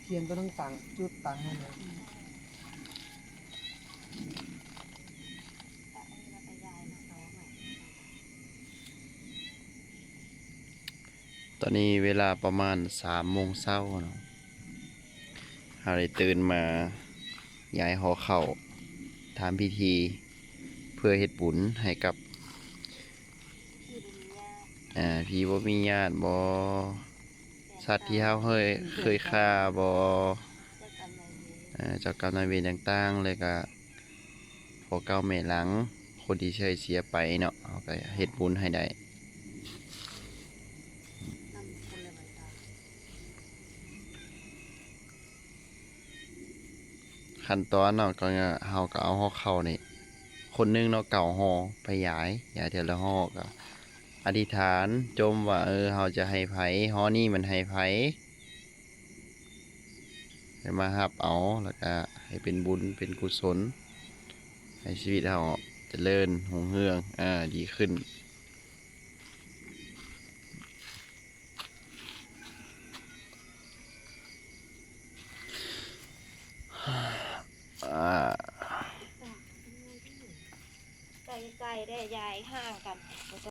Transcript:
ຂຽນຕົວໜັງຕັງ ຈຸດຕັງນັ້ນນະ. ຕອນນີ້ເວລາປະມານສາມໂມງເຊົ້າເນາະ, ເຮົາໄດ້ຕື່ນມາຍ້າຍຫໍ່ເຂົ້າ ທຳພິທີເພື່ອເຮັດບຸນໃຫ້ກັບ ອ່າ ທີ່ບໍ່ມີຍາດບໍ ສັດທີ່ເຮົາເຄີຍ ເຄີຍຂ້າບໍ ເຈົ້າກຳນາຍເວນຕ່າງໆ ແລ້ວກະພໍ່ເກົ່າແມ່ຫຼັງ ຄົນທີ່ເຄີຍເສຍໄປເນາະ, ເຮົາກະເຮັດບຸນໃຫ້ໄດ້. ຂັ້ນຕອນເນາະ ກໍເຮົາກໍເອົາຫໍ່ເຂົ້ານີ້ ຄົນໜຶ່ງເນາະ ເກົ້າຫໍ່ ໄປຍ້າຍ ຍ້າຍເທື່ອລະຫໍ່ ກໍອະທິຖານຈົ່ມວ່າ ເອີ ເຮົາຈະໃຫ້ໃຜ ຫໍ່ນີ້ມັນໃຫ້ໃຜ ໃຫ້ມາຮັບເອົາ ແລ້ວກະໃຫ້ເປັນບຸນເປັນກຸສົນ ໃຫ້ຊີວິດເຮົາຈະເລີນຮຸ່ງເຮືອງ ອາ ດີຂຶ້ນ. ໃກ້ໆ ໄດ້ ຍ້າຍຫ່າງກັນ.